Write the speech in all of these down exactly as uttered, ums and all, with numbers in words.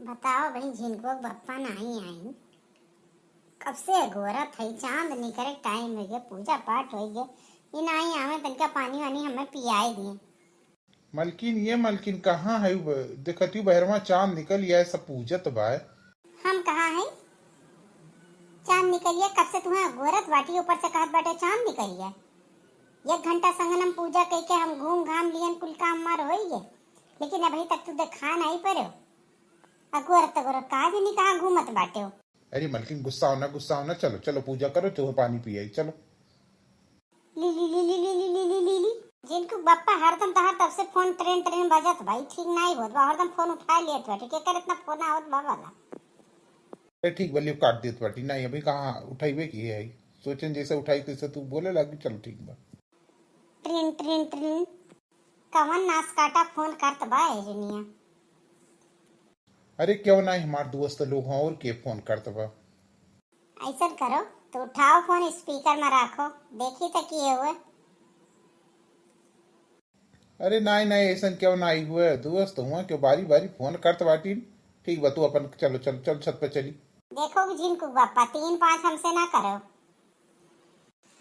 बताओ भाई, झिनकुआ के बप्पा नाहीं आइन। कब से अगोरत है, चांद निकरे टाइम होइ गए, पूजा पाठ होइ गए, ये नाहीं आवे, तनिका पानी वानी हमें पियाए दिए। मलकिन, ये मलकिन, कहाँ है उ ब-, देखत ही बहरवा चांद निकल आए, सब पूजत बाय। हम कहाँ है? चांद निकल आए, कब से तुहें अगोरत बाटी, ऊपर से कहत बाटे चांद निकल आए। एक घंटा संगन हम पूजा कइके हम घूम घाम लियन, कुल काम हमार होइ गए, लेकिन अभी तक तू देखा नाहीं पड़े। अगोरत अगोरत का जनी कहाँ घूमत बाटे हो। अरे मलकिन, गुस्सा हो ना, गुस्सा हो ना, चलो चलो पूजा करो, तुहें पानी पियाई, चलो। ली ली ली ली ली ली ली ली ली ली। झिनकू बप्पा हरदम तहार तब से फोन ट्रेन ट्रेन बजत भाई, ठीक नाहीं होत बा, हरदम फोन उठा लेत बाटे, केकर इतना फोन आवत बा वाला। अरे ठीक बा, लियो काट देत बाटी, नाहीं अभी कहाँ उठाइबे की है, सोचन जैसे उठाई तैसे तू बोले लागी, चलो ठीक बा। ट्रिन ट्रिन ट्रिन। कवन नास काटा फोन करत बा ए दुनिया। अरे क्यों ना, हमार दोस्त लोग हैं, और के फोन करत बा। ऐसन करो, तू उठाओ फोन, स्पीकर में रखो, देखी तो किए हुए। अरे नाहीं नाहीं, ऐसन क्यों ना आई हुए, दोस्त हुआ क्यों बारी बारी फोन करत बाटी। ठीक बा, तू अपन चलो, चल चल छत पे चली। देखो झिनकू बप्पा, तीन पाँच हमसे ना करो।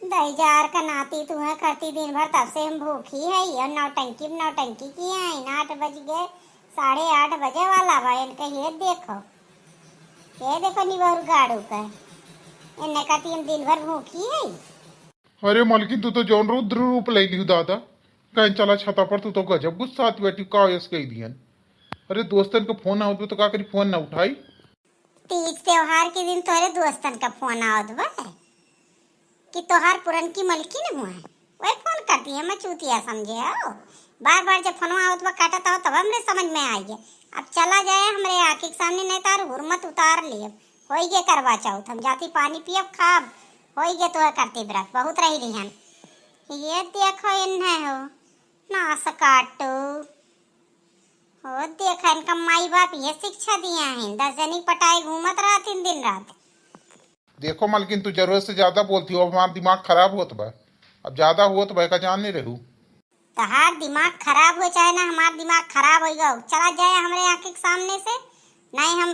दहिजार का नाती तुहें करती दिन भर तब से हम भूखी है, ये नौटंकी नौटंकी की है। आठ बज गए, साढ़े आठ बजे वाला बा, इनके ये देखो, ये देखो निबहू गाड़ू का, इन्हें करती हम दिन भर भूखी है। अरे मलकिन, तू तो जौन रुद्र रूप ले लियो दादा, कहीं चला छता पर, तू तो गजब गुस्सा आती बैठी, का यस कही दियन। अरे दोस्तन का फोन आवत बा तो का करी, फोन ना उठाई। तीज त्योहार के दिन तोहरे दोस्तन का फोन आवत बा कि तोहार पुरनकी मलकिन हुआ है, वही फोन करती है, मैं चूतिया समझे हो। बार बार जब फोनवा आवत बा काटत हो तब हमरे समझ में आई है। अब चला जाए, हमरे आँखी के सामने, नहीं तार हुरमत उतार लिए। होई गे करवा चौथ, हम जाती पानी पियब खाब, होई गे तोहे करती व्रत, बहुत रही रिहन। ये देखो इन्हें हो, नास काटू। हो देखा, इनका माई बाप ये शिक्षा दिया है, दस जनी पटाए घूमत रहतीन दिन रात। देखो मलकिन, तू जरूरत से ज्यादा बोलती हो, अब हमार दिमाग खराब होत बा, अब ज्यादा होत बा का जान नहीं रहू। तहार दिमाग खराब हो चाहे ना, हमार दिमाग खराब हो गो, चला जाए हमरे आँखी के सामने से, नहीं हम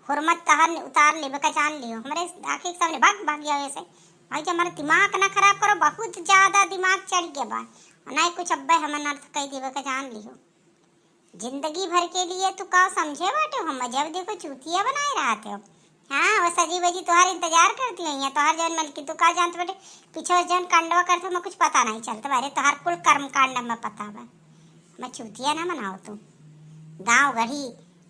हुरमत तहर उतार लेबे का जान लियो, हमरे आँखी के सामने भाग भाग जाओ ऐसे। भाई जी, हमारा दिमाग ना खराब करो, बहुत ज्यादा दिमाग चढ़ गया बा, नहीं कुछ अब्बे हम अनर्थ कह देबे का जान लियो। जिंदगी भर के लिए तू का समझे बाटे हो, हम जब देखो चूतिया बनाए रहते हो। हाँ, वो सजी बजी तोहार इंतजार करती हुई है, तोहार जौन मलकिन तू का जानत बाटे, पीछे जौन कांडवा करते, हमें कुछ पता नहीं चलता। अरे तोहार कुल कर्म कांड हमें पता बा, हमें चूतिया ना बनाओ तू। गाँव गढ़ी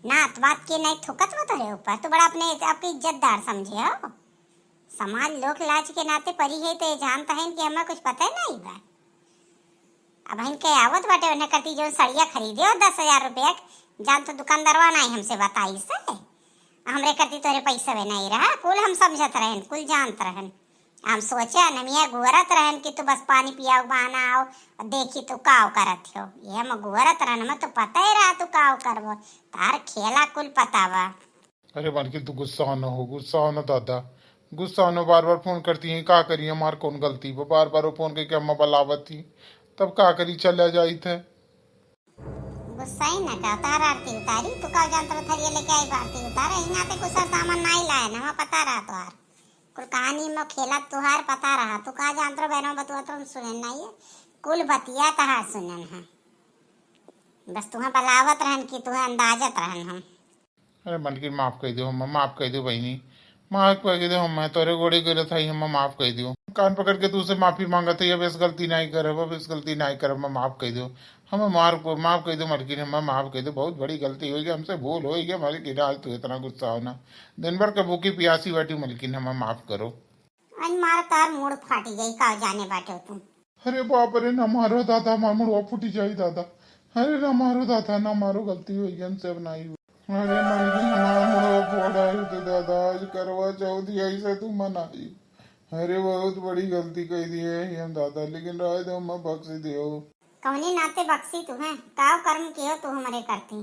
नात बात के नहीं थूकत बा तोहरे ऊपर, तू बड़ा अपने आपके इज्जतदार समझे हो। समाज लोक लाज के नाते परी है तो ये जानता है कि हमें कुछ पता ही नहीं बा। अब इनके आवत बाटे उन्हें करती जो सड़िया खरीदे हो दस हजार रुपया के, जान तो दुकानदारवा नहीं हमसे बताई से। हमरे करती तोरे पैसे भी नहीं रहा, कुल हम समझत रहन, कुल जानत रहन। हम सोचे अनमिया गुअरत रहन कि तू बस पानी पियाओ बहाना आओ, और देखी तू काव करत हो। ये हम गुअरत रहन, हमें तो पता ही रहा तू काव करबो, तार खेला कुल पता बा। अरे मलकिन, तू गुस्सा न हो, गुस्सा न दादा, गुस्सा न। बार बार फोन करती हैं, का करी, हमार कौन गलती बा? बार बार वो फोन करके अम्मा बुलावत थी, तब का करी, चला जाइत है। गुस्सा ही ना का, तार आरती उतारी, तू का जानत रहा थरिया लेके आई आरती उतारे, यहाँ पे कुछ सामान नहीं लाए ना, हमें पता रहा तोहार। कुल कहानी में खेला तोहार पता रहा, तू का जानत रहा बहनों बतुआ तो हम सुनन नहीं है, कुल बतिया तहार सुनन है। बस तुहें बुलावत रहन कि तुहें अंदाजत रहन हम। अरे मलकिन, माफ कइ दियो, हम्मा माफ कइ दियो बहिनी, माफ कइ दियो, हम्मा तोरे गोड़े गिरत हई, हम्मा माफ कइ दियो। कान पकड़ के तू से माफी मांगत हई, अब इस गलती नाहीं करब, अब इस गलती नाहीं करब, हम्मा माफ कइ दियो, हम्मा मार को माफ कइ दियो मलकिन, हम्मा माफ कइ दियो। बहुत बड़ी गलती होइ गई, हमसे भूल होइ गई मलकिन, आज तू इतना गुस्सा हो ना, दिन भर के भूखी पियासी बैठी मलकिन, हम्मा माफ करो। आज मार तार मूड़ फाटी गई, का जाने बाटे तू। अरे बाप रे, ना मारो दादा, हमार मुड़वा फूटी जाई दादा। अरे ना मारो दादा, ना मारो, गलती होइ गई, हमसे अब नाहीं हो। अरे मलकिन, हमार मुड़वा फोड़ आई तो दादा, आज करवा चौथ ऐसे तू मनाई। अरे बहुत बड़ी गलती कइ दी है हम दादा, लेकिन रहे दो, हमें बख्श दियो। कौने नाते बख्शी तू है? काव कर्म कियो तू हमरे करती?